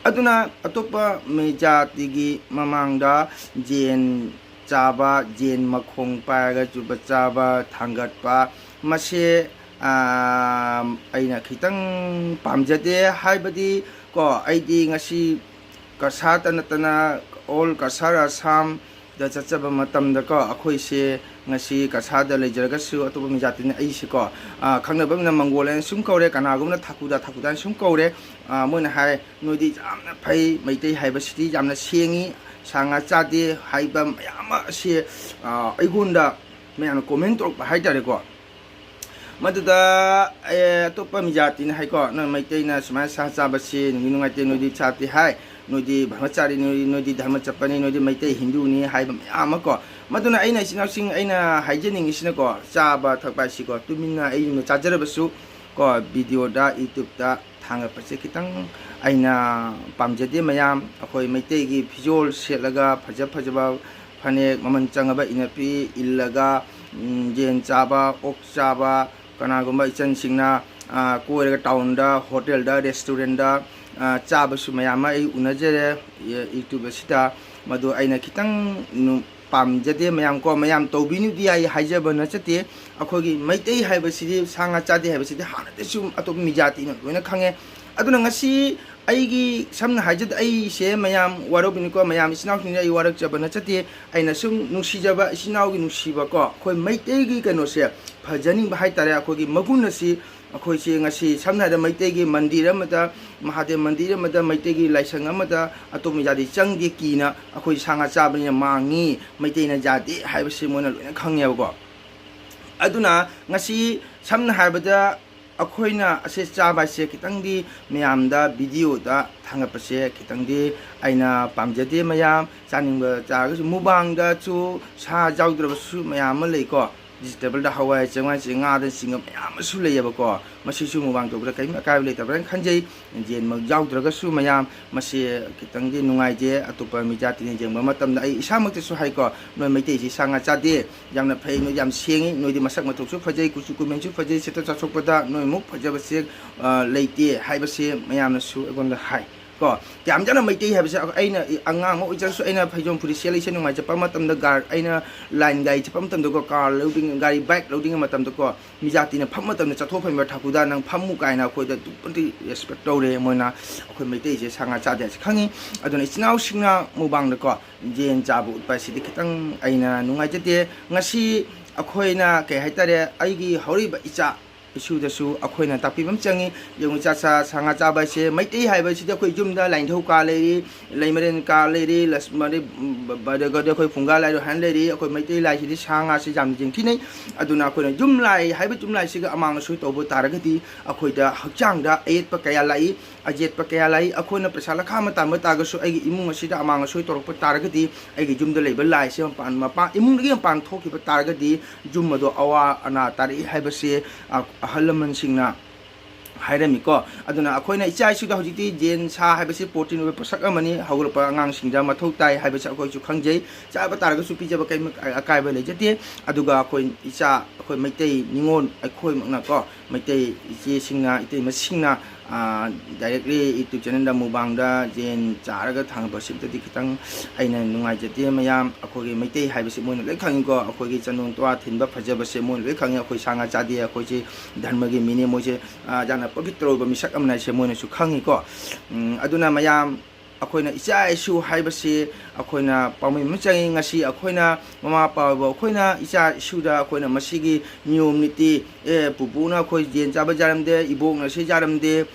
ꯑꯗꯨꯅ ꯑꯇꯣꯞꯄ ꯃꯤ ꯖꯥꯇꯤꯒꯤ ꯃꯃꯥꯡꯗ ꯌꯦꯟ ꯆꯥꯕ, ꯌꯦꯟ ꯃꯈꯣꯡ ꯄꯥꯏꯔꯒ ꯆꯨꯞꯄ ꯆꯥꯕ, ꯊꯥꯡꯒꯠꯄ, ꯃꯁꯦ, ꯑ, ꯑꯩꯅ ꯈꯤꯇꯪ ꯄꯥꯝꯖꯗꯦ꯫ ꯍꯥꯏꯕꯗꯤ ꯀꯣ, ꯑꯩꯗꯤ ꯉꯁꯤ ꯀꯁꯥꯔꯇ ꯅꯠꯇꯅ all ꯀꯁꯥꯔ ꯑꯁꯥꯝꯗ ꯆꯠꯆꯕ ꯃꯇꯝꯗꯀꯣ, ꯑꯩꯈꯣꯏꯁꯦ ꯉꯁꯤ ꯀꯁꯥꯔꯗ ꯂꯩꯖꯔꯒꯁꯨ ꯑꯇꯣꯞꯄ ꯃꯤ ꯖꯥꯇꯤꯅ ꯑꯩꯁꯦꯀꯣ, ꯑ, ꯈꯪꯅꯕ ꯑꯃꯅ ꯃꯪꯒꯣꯜ ꯍꯥꯏꯅ ꯁꯨꯝ ꯀꯧꯔꯦ, ꯀꯅꯥꯒꯨꯝꯕꯅ ꯊꯥꯀꯨꯗꯥ, ꯊꯥꯀꯨꯗꯥ ꯍꯥꯏꯅ ꯁꯨꯝ ꯀꯧꯔꯦ꯫ ꯑ, ꯃꯣꯏꯅ ꯍꯥꯏ, "ꯅꯣꯏꯗꯤ ꯌꯥꯝꯅ ꯐꯩ, ꯃꯩꯇꯩ ꯍꯥꯏꯕꯁꯤꯗꯤ ꯌꯥꯝꯅ ꯁꯦꯡꯉꯤ, ꯁꯥ ꯉꯥ ꯆꯥꯗꯦ" ꯍꯥꯏꯕ ꯃꯌꯥꯝ ꯑꯃ ꯑꯁꯤ, ꯑ, ꯑꯩꯉꯣꯟꯗ ꯃꯌꯥꯝꯅ comment ꯇꯧꯔꯛꯄ ꯍꯥꯏꯇꯥꯔꯦꯀꯣ꯫ ꯃꯗꯨꯗ, ꯑꯦ, ꯑꯇꯣꯞꯄ ꯃꯤ ꯖꯥꯇꯤꯅ ꯍꯥꯏꯀꯣ, "ꯅꯣꯏ ꯃꯩꯇꯩꯅ ꯁꯨꯃꯥꯏꯅ ꯁꯥ ꯆꯥꯕꯁꯤ ꯅꯨꯡꯗꯤ ꯅꯨꯡꯉꯥꯏꯇꯦ, ꯅꯣꯏꯗꯤ ꯆꯥꯗꯦ ꯍꯥꯏ, ꯅꯣꯏꯗꯤ ꯕ꯭ꯔꯍꯃꯆꯥꯔꯤꯅꯤ, ꯅꯣꯏꯗꯤ ꯙꯔꯃ ꯆꯠꯄꯅꯤ, ꯅꯣꯏꯗꯤ ꯃꯩꯇꯩ ꯍꯤꯟꯗꯨꯅꯤ" ꯍꯥꯏꯕ ꯃꯌꯥꯝ ꯑꯃ ꯀꯣ꯫ ꯃꯗꯨꯅ ꯑꯩꯅ ꯏꯆꯤꯟ ꯏꯅꯥꯎꯁꯤꯡ, ꯑꯩꯅ ꯍꯥꯏꯖꯅꯤꯡꯉꯤꯁꯤꯅꯀꯣ, ꯆꯥꯕ ꯊꯛꯄ ꯍꯥꯏꯁꯤꯀꯣ, ꯇꯨꯃꯤꯟꯅ ꯑꯩ ꯌꯨꯝꯗ ꯆꯥꯖꯔꯕꯁꯨ ꯀꯣ, video ꯗ, YouTube ꯇ ꯊꯥꯡꯒꯠꯄꯁꯦ ꯈꯤꯇꯪ ꯑꯩꯅ ꯄꯥꯝꯖꯗꯦ꯫ ꯃꯌꯥꯝ ꯑꯩꯈꯣꯏ ꯃꯩꯇꯩꯒꯤ ꯐꯤꯖꯣꯜ ꯁꯦꯠꯂꯒ, ꯐꯖ ꯐꯖꯕ ꯐꯅꯦꯛ ꯃꯃꯜ ꯆꯪꯉꯕ ꯏꯅꯐꯤ ꯏꯜꯂꯒ, ꯎꯝ, ꯌꯦꯟ ꯆꯥꯕ, ꯑꯣꯛ ꯆꯥꯕ, ꯀꯅꯥꯒꯨꯝꯕ ꯏꯆꯟꯁꯤꯡꯅ, ꯑ, ꯀꯣꯏꯔꯒ town ꯗ, hotel ꯗ, restaurant ꯗ, ꯑ, ꯆꯥꯕꯁꯨ ꯃꯌꯥꯝ ꯑꯃ ꯑꯩ ꯎꯅꯖꯔꯦ, ꯌꯦ-, YouTube ꯑꯁꯤꯗ꯫ ꯃꯗꯨ ꯑꯩꯅ ꯈꯤꯇꯪ ꯅꯨ-, ꯄꯥꯝꯖꯗꯦ꯫ ꯃꯌꯥꯝ ꯀꯣ, ꯃꯌꯥꯝ ꯇꯧꯕꯤꯅꯨꯗꯤ ꯑꯩ ꯍꯥꯏꯖꯕ ꯅꯠꯆꯗꯦ꯫ ꯑꯩꯈꯣꯏꯒꯤ ꯃꯩꯇꯩ ꯍꯥꯏꯕꯁꯤꯗꯤ ꯁꯥ ꯉꯥ ꯆꯥꯗꯦ ꯍꯥꯏꯕꯁꯤꯗꯤ ꯍꯥꯟꯅꯗꯩꯁꯨ ꯑꯇꯣꯞꯄ ꯃꯤ ꯖꯥꯇꯤꯅ ꯂꯣꯏꯅ ꯈꯪꯉꯦ꯫ ꯑꯗꯨꯅ ꯉꯁꯤ ꯑꯩꯒꯤ, ꯁꯝꯅ ꯍꯥꯏꯖꯗ, ꯑꯩꯁꯦ ꯃꯌꯥꯝ ꯋꯥꯔꯧꯕꯤꯅꯨꯀꯣ, ꯃꯌꯥꯝ ꯏꯆꯤꯟ ꯏꯅꯥꯎꯁꯤꯡꯁꯦ ꯑꯩ ꯋꯥꯔꯧꯖꯕ ꯅꯠꯆꯗꯦ꯫ ꯑꯩꯅ ꯁꯨꯝ ꯅꯨꯡꯁꯤꯖꯕ, ꯏꯆꯤꯟ ꯏꯅꯥꯎꯒꯤ ꯅꯨꯡꯁꯤꯕ ꯀꯣ, ꯑꯩꯈꯣꯏ ꯃꯩꯇꯩꯒꯤ ꯀꯩꯅꯣꯁꯦ ꯐꯖꯅꯤꯡꯕ ꯍꯥꯏꯇꯥꯔꯦ꯫ ꯑꯩꯈꯣꯏꯒꯤ ꯃꯒꯨꯟ ꯑꯁꯤ ꯑꯩꯈꯣꯏꯁꯦ ꯉꯁꯤ ꯁꯝꯅ ꯍꯥꯏꯔꯕꯗ ꯃꯩꯇꯩꯒꯤ ꯃꯟꯗꯤꯔ ꯑꯃꯗ, ꯃꯍꯥꯗꯦꯕ ꯃꯟꯗꯤꯔ ꯑꯃꯗ, ꯃꯩꯇꯩꯒꯤ ꯂꯥꯏꯁꯪ ꯑꯃꯗ ꯑꯇꯣꯞꯄ ꯖꯥꯇꯤ ꯆꯪꯗꯦ ꯀꯤꯅ, ꯑꯩꯈꯣꯏ ꯁꯥ ꯉꯥ ꯆꯥꯕꯅꯤꯅ ꯃꯥꯡꯉꯤ, ꯃꯩꯇꯩꯅ ꯌꯥꯗꯦ ꯍꯥꯏꯕꯁꯤ ꯃꯣꯏꯅ ꯂꯣꯏꯅ ꯈꯪꯉꯦꯕꯀꯣ꯫ ꯑꯗꯨꯅ ꯉꯁꯤ ꯁꯝꯅ ꯍꯥꯏꯔꯕꯗ ꯑꯩꯈꯣꯏꯅ ꯑꯁꯤ ꯆꯥꯕ ꯍꯥꯏꯁꯦ ꯈꯤꯇꯪꯗꯤ ꯃꯌꯥꯝꯗ ꯚꯤꯗꯤꯑꯣꯗ ꯊꯥꯡꯒꯠꯄꯁꯦ ꯈꯤꯇꯪꯗꯤ ꯑꯩꯅ ꯄꯥꯝꯖꯗꯦ꯫ ꯃꯌꯥꯝ ꯆꯥꯅꯤꯡꯕ ꯆꯥꯔꯒꯁꯨ ꯃꯨꯛꯕꯥꯡꯗꯁꯨ ꯁꯥ ꯌꯥꯎꯗ꯭ꯔꯕꯁꯨ ꯃꯌꯥꯝ ꯑꯃ ꯂꯩꯀꯣ꯫ ꯚꯤꯖꯤꯇꯦꯕꯜꯗ ꯍꯋꯥꯏ, ꯆꯦꯡꯋꯥꯏ, ꯆꯦꯡꯉꯥꯗꯅꯆꯤꯡꯕ ꯃꯌꯥꯝ ꯑꯃꯁꯨ ꯂꯩꯌꯦꯕꯀꯣ꯫ ꯃꯁꯤꯁꯨ ꯃꯨꯛꯕꯥꯡ ꯇꯧꯕꯗ ꯀꯔꯤꯝ ꯑꯀꯥꯏꯕ ꯂꯩꯇꯕ꯭ꯔꯅ ꯈꯟꯖꯩ꯫ ꯌꯦꯟꯃꯛ ꯌꯥꯎꯗ꯭ꯔꯒꯁꯨ ꯃꯌꯥꯝ ꯃꯁꯤ ꯈꯤꯇꯪꯗꯤ ꯅꯨꯡꯉꯥꯏꯇꯦ꯫ ꯑꯇꯣꯞꯄ ꯃꯤ ꯖꯥꯇꯤꯅ ꯌꯦꯡꯕ ꯃꯇꯝꯗ ꯑꯩ ꯏꯁꯥꯃꯛꯇꯁꯨ ꯍꯥꯏꯀꯣ, ꯅꯣꯏ ꯃꯩꯇꯩꯁꯤ ꯁꯥ ꯉꯥ ꯆꯥꯗꯦ, ꯌꯥꯝꯅ ꯐꯩ, ꯅꯣꯏ ꯌꯥꯝ ꯁꯦꯡꯉꯤ, ꯅꯣꯏꯗꯤ ꯃꯁꯛ ꯃꯇꯧꯁꯨ ꯐꯖꯩ, ꯀꯨꯆꯨ ꯀꯨꯃꯦꯟꯁꯨ ꯐꯖꯩ, ꯁꯦꯠꯇ ꯆꯥꯊꯣꯛꯄꯗ ꯅꯣꯏꯃꯨꯛ ꯐꯖꯕꯁꯦ, ꯑ, ꯂꯩꯇꯦ ꯍꯥꯏꯕꯁꯦ ꯃꯌꯥꯝꯅꯁꯨ ꯑꯩꯉꯣꯟꯗ ꯍꯥꯏ꯫ ꯀꯣ, ꯀꯌꯥꯝ ꯆꯥꯅ ꯃꯩꯇꯩ ꯍꯥꯏꯕꯁꯦ ꯑꯩꯅ ꯑꯉꯥꯡ ꯑꯃ ꯑꯣꯏꯖꯔꯁꯨ ꯑꯩꯅ ꯐꯩꯖꯣꯝ ꯐꯨꯔꯤꯠ ꯁꯦꯠꯂ ꯏꯁꯩ ꯅꯨꯡꯉꯥꯏ ꯆꯠꯄ ꯃꯇꯝꯗ ꯒꯥꯔ-, ꯑꯩꯅ ꯂꯥꯏꯟ ꯒꯥꯔꯤ ꯆꯠꯄ ꯃꯇꯝꯗꯀꯣ, ꯀꯥꯔ ꯂꯧꯗ꯭ꯔꯤꯉꯩ, ꯒꯥꯔꯤ ꯕꯥꯏꯛ ꯂꯧꯗ꯭ꯔꯤꯉꯩ ꯃꯇꯝꯗꯀꯣ, ꯃꯤ ꯖꯥꯇꯤꯅ ꯐꯝꯕ ꯃꯇꯝꯗ ꯆꯠꯊꯣꯛ ꯐꯝꯕ ꯊꯥꯀꯨꯗ ꯅꯪ ꯐꯝꯃꯨ ꯀꯥꯏꯅ ꯑꯩꯈꯣꯏꯗ ꯑꯗꯨꯛꯀꯤ ꯃꯇꯤꯛ ꯔꯦꯁꯄꯦꯛ ꯇꯧꯔꯦ꯫ ꯃꯣꯏꯅ ꯑꯩꯈꯣꯏ ꯃꯩꯇꯩꯁꯦ ꯁꯥ ꯉꯥ ꯆꯥꯗꯦ ꯍꯥꯏꯁꯦ ꯈꯪꯉꯤ꯫ ꯑꯗꯨꯅ ꯏꯆꯤꯟ ꯏꯅꯥꯎꯁꯤꯡꯅ ꯃꯨꯛꯕꯥꯡꯗꯀꯣ ꯌꯦꯟ ꯆꯥꯕ ꯎꯠꯄ ꯍꯥꯏꯁꯤꯗꯤ ꯈꯤꯇꯪ ꯑꯩꯅ ꯅꯨꯡꯉꯥꯏꯖꯗꯦ꯫ ꯉꯁꯤ ꯑꯩꯈꯣꯏꯅ ꯀꯩ ꯍꯥꯏꯇꯥꯔꯦ, ꯑꯩꯒꯤ ꯍꯧꯔꯛꯏꯕ ꯏꯆꯥ ꯏꯁꯨꯗꯁꯨ ꯑꯩꯈꯣꯏꯅ ꯇꯥꯛꯄꯤꯕ ꯑꯃ ꯆꯪꯉꯤ꯫ ꯌꯦꯡꯉꯨ, ꯆꯥ-, ꯁꯥ-, ꯁꯥ ꯉꯥ ꯆꯥꯕ ꯍꯥꯏꯁꯦ ꯃꯩꯇꯩ ꯍꯥꯏꯕꯁꯤꯗꯤ ꯑꯩꯈꯣꯏ ꯌꯨꯝꯗ ꯂꯥꯏꯅꯤꯡꯊꯧ ꯀꯥ ꯂꯩꯔꯤ, ꯂꯩꯃꯔꯦꯟ ꯀꯥ ꯂꯩꯔꯤ, ꯂꯁ-, ꯃꯔꯤ-, ꯕ-, ꯕ-, ꯑꯗꯒꯤ ꯑꯩꯈꯣꯏ ꯐꯨꯡꯒꯥ ꯂꯥꯏꯔꯨ ꯍꯥꯏꯅ ꯂꯩꯔꯤ꯫ ꯑꯩꯈꯣꯏ ꯃꯩꯇꯩ ꯂꯥꯏꯁꯤꯗꯤ ꯁꯥ ꯉꯥꯁꯤ ꯌꯥꯝꯅ ꯌꯦꯡꯊꯤꯅꯩ꯫ ꯑꯗꯨꯅ ꯑꯩꯈꯣꯏꯅ ꯌꯨꯝ ꯂꯥꯏ ꯍꯥꯏꯕ ꯌꯨꯝ ꯂꯥꯏꯁꯤꯒ ꯑꯃꯥꯡ ꯑꯁꯣꯏ ꯇꯧꯕ ꯇꯥꯔꯒꯗꯤ ꯑꯩꯈꯣꯏꯗ ꯍꯛꯆꯥꯡꯗ ꯑꯌꯦꯠꯄ ꯀꯌꯥ ꯂꯥꯛꯏ, ꯑꯌꯦꯠꯄ ꯀꯌꯥ ꯂꯥꯛꯏ꯫ ꯑꯩꯈꯣꯏꯅ ꯄꯩꯁꯥ ꯂꯈꯥ ꯑꯃ ꯇꯥꯟꯕ ꯇꯥꯔꯒꯁꯨ ꯑꯩꯒꯤ ꯏꯃꯨꯡ ꯑꯁꯤꯗ ꯑꯃꯥꯡ ꯑꯁꯣꯏ ꯇꯧꯔꯛꯄ ꯇꯥꯔꯒꯗꯤ, ꯑꯩꯒꯤ ꯌꯨꯝꯗ ꯂꯩꯕ ꯂꯥꯏꯁꯦ ꯃꯄꯥꯟ, ꯃꯄꯥꯟ ꯏꯃꯨꯡꯗꯒꯤ ꯃꯄꯥꯟ ꯊꯣꯛꯈꯤꯕ ꯇꯥꯔꯒꯗꯤ ꯌꯨꯝ ꯑꯗꯣ ꯑꯋꯥ ꯑꯅꯥ ꯇꯥꯔꯛꯏ ꯍꯥꯏꯕꯁꯦ, ꯑ, ꯑꯍꯜ ꯂꯃꯟꯁꯤꯡꯅ ꯍꯥꯏꯔꯝꯃꯤꯀꯣ꯫ ꯑꯗꯨꯅ ꯑꯩꯈꯣꯏꯅ ꯏꯆꯥ ꯏꯁꯨꯗ ꯍꯧꯖꯤꯛꯇꯤ ꯌꯦꯟ ꯁꯥ ꯍꯥꯏꯕꯁꯤ ꯄ꯭ꯔꯣꯇꯤꯟ ꯑꯣꯏꯕ ꯄꯣꯠꯁꯛ ꯑꯃꯅꯤ, ꯍꯧꯒꯠꯂꯛꯄ ꯑꯉꯥꯡꯁꯤꯡꯗ ꯃꯊꯧ ꯇꯥꯏ ꯍꯥꯏꯕꯁꯤ ꯑꯩꯈꯣꯏꯁꯨ ꯈꯪꯖꯩ꯫ ꯆꯥꯕ ꯇꯥꯔꯒꯁꯨ ꯄꯤꯖꯕ ꯀꯔꯤꯝ ꯑꯀꯥꯏꯕ ꯂꯩꯖꯗꯦ꯫ ꯑꯗꯨꯒ ꯑꯩꯈꯣꯏ ꯏꯆꯥ, ꯑꯩꯈꯣꯏ ꯃꯩꯇꯩ ꯅꯤꯉꯣꯜ ꯑꯩꯈꯣꯏꯃꯛꯅꯀꯣ, ꯃꯩꯇꯩ ꯏꯆꯦꯁꯤꯡꯅ, ꯏꯇꯩꯃꯁꯤꯡꯅ, ꯑ, directly YouTube channelꯗ ꯃꯨꯛꯕꯥꯡꯗ ꯌꯦꯟ ꯆꯥꯔꯒ ꯊꯥꯡꯒꯠꯄꯁꯤꯗꯗꯤ ꯈꯤꯇꯪ ꯑꯩꯅ ꯅꯨꯡꯉꯥꯏꯖꯗꯦ꯫ ꯃꯌꯥꯝ ꯑꯩꯈꯣꯏꯒꯤ ꯃꯩꯇꯩ ꯍꯥꯏꯕꯁꯤ ꯃꯣꯏꯅ ꯂꯣꯏ ꯈꯪꯉꯤꯀꯣ꯫ ꯑꯩꯈꯣꯏꯒꯤ ꯆꯟꯗꯣꯟ ꯇꯨꯋꯥ ꯊꯤꯟꯕ ꯐꯖꯕꯁꯦ ꯃꯣꯏꯅ ꯂꯣꯏ ꯈꯪꯉꯤ꯫ ꯑꯩꯈꯣꯏ ꯁꯥ ꯉꯥ ꯆꯥꯗꯦ, ꯑꯩꯈꯣꯏꯁꯦ ꯙꯔꯃꯒꯤ ꯃꯤꯅꯦ, ꯃꯣꯏꯁꯦ, ꯑ, ꯌꯥꯝꯅ ꯄꯕꯤꯇ꯭ꯔ ꯑꯣꯏꯕ ꯃꯤꯁꯛ ꯑꯃꯅꯤ ꯍꯥꯏꯁꯦ ꯃꯣꯏꯅꯁꯨ ꯈꯪꯉꯤꯀꯣ꯫ ꯎꯝ, ꯑꯗꯨꯅ ꯃꯌꯥꯝ ꯑꯩꯈꯣꯏꯅ ꯏꯆꯥ ꯏꯁꯨ ꯍꯥꯏꯕꯁꯤ ꯑꯩꯈꯣꯏꯅ ꯄꯥꯝꯕꯩ ꯑꯃ ꯆꯪꯉꯤ꯫ ꯉꯁꯤ ꯑꯩꯈꯣꯏꯅ ꯃꯃꯥ ꯃꯄꯥ ꯑꯣꯏꯕ ꯑꯩꯈꯣꯏꯅ ꯏꯆꯥ ꯏꯁꯨꯗ ꯑꯩꯈꯣꯏꯅ ꯃꯁꯤꯒꯤ ꯅꯤꯌꯣꯝ ꯅꯤꯇꯤ, ꯑꯦ, ꯄꯨꯄꯨꯅ ꯑꯩꯈꯣꯏ ꯌꯦꯟ ꯆꯥꯕ ꯌꯥꯔꯝꯗꯦ, ꯏꯕꯣꯛꯅ ꯁꯤ ꯌꯥꯔꯝꯗꯦ,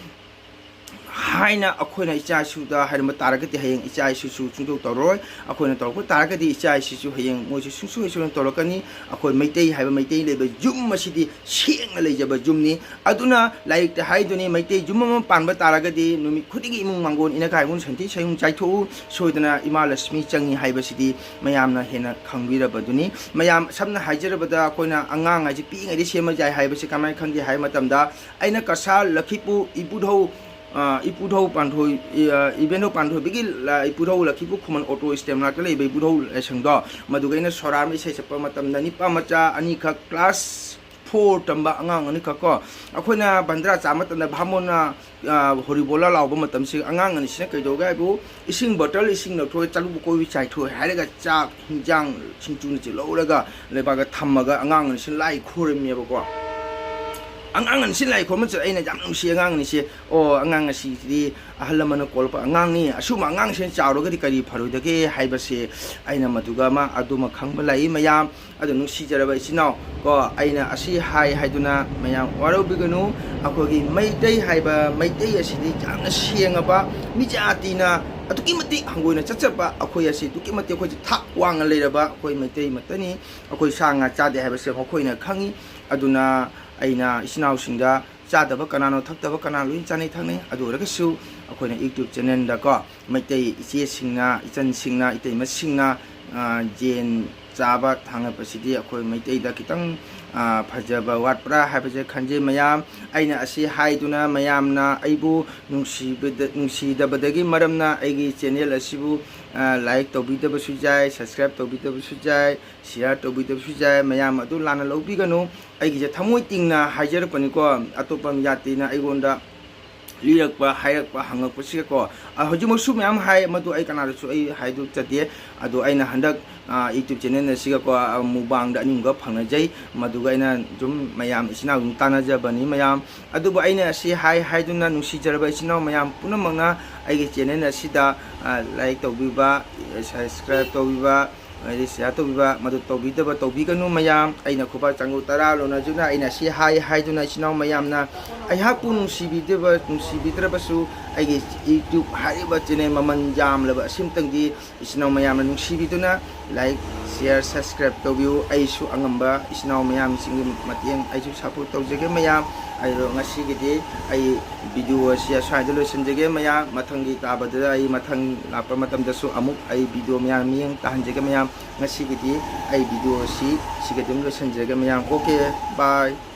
ꯍꯥꯏꯅ ꯑꯩꯈꯣꯏꯅ ꯏꯆꯥ ꯏꯁꯨꯗ ꯍꯥꯏꯔꯝꯕ ꯇꯥꯔꯒꯗꯤ, ꯍꯌꯦꯡ ꯏꯆꯥ ꯏꯁꯨꯁꯨ ꯁꯨꯡꯇꯧ ꯇꯧꯔꯣꯏ꯫ ꯑꯩꯈꯣꯏꯅ ꯇꯧꯔꯛꯄ ꯇꯥꯔꯒꯗꯤ, ꯏꯆꯥ ꯏꯁꯨꯁꯨ ꯍꯌꯦꯡ ꯃꯣꯏꯁꯨ ꯁꯨꯡꯁꯣꯏ ꯁꯣꯏꯗꯅ ꯇꯧꯔꯛꯀꯅꯤ꯫ ꯑꯩꯈꯣꯏ ꯃꯩꯇꯩ ꯍꯥꯏꯕ, ꯃꯩꯇꯩ ꯂꯩꯕ ꯌꯨꯝ ꯑꯁꯤꯗꯤ ꯁꯦꯡꯅ ꯂꯩꯖꯕ ꯌꯨꯝꯅꯤ꯫ ꯑꯗꯨꯅ ꯂꯥꯏꯔꯤꯛꯇ ꯍꯥꯏꯗꯨꯅꯤ, ꯃꯩꯇꯩ ꯌꯨꯝ ꯑꯃ ꯄꯥꯟꯕ ꯇꯥꯔꯒꯗꯤ ꯅꯨꯃꯤꯠ ꯈꯨꯗꯤꯡꯒꯤ ꯏꯃꯨꯡ ꯃꯥꯡꯒꯣꯟ, ꯏꯅꯈꯥꯏ ꯏꯃꯨꯡ ꯁꯟꯊꯤ ꯁꯌꯨꯡ ꯆꯥꯏꯊꯣꯛꯎ, ꯁꯣꯏꯗꯅ ꯏꯃꯥ ꯂꯛꯁꯃꯤ ꯆꯪꯉꯤ ꯍꯥꯏꯕꯁꯤꯗꯤ ꯃꯌꯥꯝꯅ ꯍꯦꯟꯅ ꯈꯪꯕꯤꯔꯕꯗꯨꯅꯤ꯫ ꯃꯌꯥꯝ, ꯁꯝꯅ ꯍꯥꯏꯖꯔꯕꯗ, ꯑꯩꯈꯣꯏꯅ ꯑꯉꯥꯡ ꯍꯥꯏꯁꯦ ꯄꯤꯛꯏꯉꯩꯗꯒꯤ ꯁꯦꯝꯕ ꯌꯥꯏ ꯍꯥꯏꯕꯁꯤ ꯀꯃꯥꯏꯅ ꯈꯪꯒꯦ ꯍꯥꯏꯕ ꯃꯇꯝꯗ, ꯑꯩꯅ ꯀꯁꯥꯔ ꯂꯛꯈꯤꯄꯨ ꯏꯕꯨꯙꯧ, ꯑ, ꯏꯄꯨꯙꯧ ꯄꯥꯟꯊꯣꯏ, ꯑ, ꯏꯕꯦꯟꯙꯧ ꯄꯥꯟꯊꯣꯏꯕꯤꯒꯤ ꯂ-, ꯏꯄꯨꯙꯧ ꯂꯛꯈꯤꯄꯨ ꯈꯨꯃꯟ ꯑꯣꯇꯣ ꯁ꯭ꯇꯦꯟ ꯃꯅꯥꯛꯇ ꯂꯩꯕ ꯏꯄꯨꯙꯧ ꯂꯥꯏꯁꯪꯗꯣ, ꯃꯗꯨꯒ ꯑꯩꯅ ꯁꯣꯔꯥꯝꯗ ꯏꯁꯩ ꯁꯛꯄ ꯃꯇꯝꯗ, ꯅꯤꯄꯥ ꯃꯆꯥ ꯑꯅꯤꯈꯛ class four ꯇꯝꯕ ꯑꯉꯥꯡ ꯑꯅꯤꯈꯛ ꯀꯣ, ꯑꯩꯈꯣꯏꯅ ꯕꯟꯗ꯭ꯔꯥ ꯆꯥꯕ ꯃꯇꯝꯗ ꯚꯥꯃꯣꯟꯅ, ꯑ, ꯍꯣꯔꯤꯕꯣꯂꯥ ꯂꯥꯎꯕ ꯃꯇꯝꯁꯤ, ꯑꯉꯥꯡ ꯑꯅꯤꯁꯤꯅ ꯀꯩꯗꯧꯒꯦ ꯍꯥꯏꯕꯨ, ꯏꯁꯤꯡ bottle, ꯏꯁꯤꯡ ꯂꯧꯊꯣꯛꯑꯦ, ꯆꯔꯨ ꯀꯣꯏꯕꯤ ꯆꯥꯏꯊꯣꯛꯑꯦ ꯍꯥꯏꯔꯒ ꯆꯥꯛ, ꯍꯤꯟꯖꯥꯡ, ꯁꯤꯡꯖꯨꯅꯆꯤꯡꯕ ꯂꯧꯔꯒ ꯂꯩꯕꯥꯛꯇ ꯊꯝꯃꯒ ꯑꯉꯥꯡ ꯑꯅꯤꯁꯤꯅ ꯂꯥꯏ ꯈꯨꯔꯨꯝꯃꯦꯕꯀꯣ꯫ ꯑꯉꯥꯡ ꯑꯅꯤꯁꯤ ꯂꯥꯏ ꯈꯨꯔꯨꯝꯕꯁꯤꯗ ꯑꯩꯅ ꯌꯥꯝ ꯅꯨꯡꯁꯤ ꯑꯉꯥꯡ ꯑꯅꯤꯁꯦ꯫ ꯑꯣ, ꯑꯉꯥꯡ ꯑꯁꯤꯗꯤ ꯑꯍꯜ ꯂꯃꯟꯅ ꯀꯣꯜꯂꯛꯄ ꯑꯉꯥꯡꯅꯤ, ꯑꯁꯤꯒꯨꯝꯕ ꯑꯉꯥꯡꯁꯤꯅ ꯆꯥꯎꯔꯒꯗꯤ ꯀꯔꯤ ꯐꯔꯣꯏꯗꯒꯦ ꯍꯥꯏꯕꯁꯦ ꯑꯩꯅ ꯃꯗꯨꯒ ꯑꯃ ꯑꯗꯨꯃ ꯈꯪꯕ ꯂꯥꯛꯏ ꯃꯌꯥꯝ꯫ ꯑꯗꯨ ꯅꯨꯡꯁꯤꯖꯔꯕ ꯏꯆꯤꯟ ꯏꯅꯥꯎ ꯀꯣ, ꯑꯩꯅ ꯑꯁꯤ ꯍꯥꯏ ꯍꯥꯏꯗꯨꯅ ꯃꯌꯥꯝ ꯋꯥꯔꯧꯕꯤꯒꯅꯨ꯫ ꯑꯩꯈꯣꯏꯒꯤ ꯃꯩꯇꯩ ꯍꯥꯏꯕ ꯃꯩꯇꯩ ꯑꯁꯤꯗꯤ ꯌꯥꯝꯅ ꯁꯦꯡꯉꯕ, ꯃꯤꯖꯥꯇꯤꯅ ꯑꯗꯨꯛꯀꯤ ꯃꯇꯤꯛ ꯍꯪꯒꯣꯏꯅ ꯆꯠꯆꯕ, ꯑꯩꯈꯣꯏ ꯑꯁꯤ ꯑꯗꯨꯛꯀꯤ ꯃꯇꯤꯛ ꯑꯩꯈꯣꯏꯁꯦ ꯊꯥꯛ ꯋꯥꯡꯅ ꯂꯩꯔꯕ ꯑꯩꯈꯣꯏ ꯃꯩꯇꯩ ꯑꯃꯠꯇꯅꯤ꯫ ꯑꯩꯈꯣꯏ ꯁꯥ ꯉꯥ ꯆꯥꯗꯦ ꯍꯥꯏꯕꯁꯦ ꯃꯈꯣꯏꯅ ꯈꯪꯉꯤ꯫ ꯑꯗꯨꯅ ꯑꯩꯅ ꯏꯆꯤꯟ ꯏꯅꯥꯎꯁꯤꯡꯗ ꯆꯥꯗꯕ ꯀꯅꯥꯅꯣ, ꯊꯛꯇꯕ ꯀꯅꯥꯅꯣ, ꯂꯣꯏꯅ ꯆꯥꯅꯩ ꯊꯛꯅꯩ꯫ ꯑꯗꯨ ꯑꯣꯏꯔꯒꯁꯨ ꯑꯩꯈꯣꯏꯅ YouTube channelꯗꯀꯣ, ꯃꯩꯇꯩ ꯏꯆꯦꯁꯤꯡꯅ, ꯏꯆꯟꯁꯤꯡꯅ, ꯏꯇꯩꯃꯁꯤꯡꯅ, ꯑ, ꯌꯦꯟ ꯆꯥꯕ ꯊꯥꯡꯒꯠꯄꯁꯤꯗꯤ ꯑꯩꯈꯣꯏ ꯃꯩꯇꯩꯗ ꯈꯤꯇꯪ, ꯑ, ꯐꯖꯕ ꯋꯥꯠꯄ꯭ꯔꯥ ꯍꯥꯏꯕꯁꯦ ꯈꯟꯖꯩ ꯃꯌꯥꯝ꯫ ꯑꯩꯅ ꯑꯁꯤ ꯍꯥꯏꯗꯨꯅ ꯃꯌꯥꯝꯅ ꯑꯩꯕꯨ ꯅꯨꯡꯁꯤꯕꯗ-, ꯅꯨꯡꯁꯤꯗꯕꯗꯒꯤ ꯃꯔꯝꯅ ꯑꯩꯒꯤ channel ꯑꯁꯤꯕꯨ, ꯑ, like ꯇꯧꯕꯤꯗꯕꯁꯨ ꯌꯥꯏ, subscribe ꯇꯧꯕꯤꯗꯕꯁꯨ ꯌꯥꯏ, share ꯇꯧꯕꯤꯗꯕꯁꯨ ꯌꯥꯏ꯫ ꯃꯌꯥꯝ ꯑꯗꯨ ꯂꯥꯟꯅ ꯂꯧꯕꯤꯒꯅꯨ꯫ ꯑꯩꯒꯤꯁꯦ ꯊꯃꯣꯏ ꯇꯤꯡꯅ ꯍꯥꯏꯖꯔꯛꯄꯅꯤꯀꯣ꯫ ꯑꯇꯣꯞꯄ ꯖꯥꯇꯤꯅ ꯑꯩꯉꯣꯟꯗ ꯂꯤꯔꯛꯄ, ꯍꯥꯏꯔꯛꯄ, ꯍꯪꯉꯛꯄꯁꯤꯒꯀꯣ, ꯑ, ꯍꯧꯖꯤꯛꯃꯛꯁꯨ ꯃꯌꯥꯝ ꯍꯥꯏ, ꯃꯗꯨ ꯑꯩ ꯀꯅꯥꯗꯁꯨ ꯑꯩ ꯍꯥꯏꯗꯣꯛꯆꯗꯦ꯫ ꯑꯗꯣ ꯑꯩꯅ ꯍꯟꯗꯛ, ꯑ, YouTube channel ꯑꯁꯤꯒꯀꯣ, ꯑ, ꯃꯨꯛꯕꯥꯡꯗ ꯑꯅꯤꯒꯨꯝꯕ ꯐꯪꯅꯖꯩ꯫ ꯃꯗꯨꯒ ꯑꯩꯅ ꯁꯨꯝ ꯃꯌꯥꯝ ꯏꯆꯤꯟ ꯏꯅꯥꯎ ꯑꯗꯨꯝ ꯇꯥꯟꯅꯖꯕꯅꯤ ꯃꯌꯥꯝ꯫ ꯑꯗꯨꯕꯨ ꯑꯩꯅ ꯑꯁꯤ ꯍꯥꯏ ꯍꯥꯏꯗꯨꯅ ꯅꯨꯡꯁꯤꯖꯔꯕ ꯏꯆꯤꯟ ꯏꯅꯥꯎ ꯃꯌꯥꯝ ꯄꯨꯝꯅꯃꯛꯅ ꯑꯩꯒꯤ channel ꯑꯁꯤꯗ, ꯑ, like ꯇꯧꯕꯤꯕ, subscribe ꯇꯧꯕꯤꯕ, ꯑꯩꯗꯤ ꯁꯤꯌꯥꯔ ꯇꯧꯕꯤꯕ, ꯃꯗꯨ ꯇꯧꯕꯤꯗꯕ ꯇꯧꯕꯤꯒꯅꯨ ꯃꯌꯥꯝ꯫ ꯑꯩꯅ ꯈꯨꯕꯥꯛ ꯆꯥꯡꯒꯨ ꯇꯔꯥ ꯂꯣꯟꯅꯗꯨꯅ ꯑꯩꯅ ꯁꯤ ꯍꯥꯏ ꯍꯥꯏꯗꯨꯅ ꯏꯆꯤꯟ ꯏꯅꯥꯎ ꯃꯌꯥꯝꯅ ꯑꯩꯍꯥꯛꯄꯨ ꯅꯨꯡꯁꯤꯕꯤꯗꯕ, ꯅꯨꯡꯁꯤꯕꯤꯗ꯭ꯔꯕꯁꯨ ꯑꯩꯒꯤ YouTube ꯍꯥꯏꯔꯤꯕ ꯆꯦꯅꯦꯜ ꯃꯃꯜ ꯌꯥꯝꯂꯕ ꯑꯁꯤꯝꯇꯪꯗꯤ ꯏꯆꯤꯟ ꯏꯅꯥꯎ ꯃꯌꯥꯝꯅ ꯅꯨꯡꯁꯤꯕꯤꯗꯨꯅ like, share, subscribe ꯇꯧꯕꯤꯌꯨ꯫ ꯑꯩꯁꯨ ꯑꯉꯝꯕ ꯏꯆꯤꯟ ꯏꯅꯥꯎ ꯃꯌꯥꯝꯁꯤꯡꯒꯤ ꯃꯇꯦꯡ ꯑꯩꯁꯨ ꯁꯞꯄꯣꯔꯠ ꯇꯧꯖꯒꯦ ꯃꯌꯥꯝ꯫ ꯑꯗꯣ ꯉꯁꯤꯒꯤꯗꯤ ꯑꯩ ꯚꯤꯗꯤꯑꯣ ꯑꯁꯤ ꯑꯁ꯭ꯋꯥꯏꯗ ꯂꯣꯏꯁꯤꯟꯖꯒꯦ ꯃꯌꯥꯝ꯫ ꯃꯊꯪꯒꯤ ꯇꯥꯕꯗ ꯑꯩ ꯃꯊꯪ ꯂꯥꯛꯄ ꯃꯇꯝꯗꯁꯨ ꯑꯃꯨꯛ ꯑꯩ ꯚꯤꯗꯤꯑꯣ ꯃꯌꯥꯝ ꯃꯤꯠꯌꯦꯡ ꯇꯥꯍꯟꯖꯒꯦ ꯃꯌꯥꯝ꯫ ꯉꯁꯤꯒꯤꯗꯤ ꯑꯩ ꯚꯤꯗꯤꯑꯣ ꯑꯁꯤ ꯁꯤꯒ ꯑꯗꯨꯝ ꯂꯣꯏꯁꯤꯟꯖꯔꯒꯦ ꯃꯌꯥꯝ꯫ Okay, bye꯫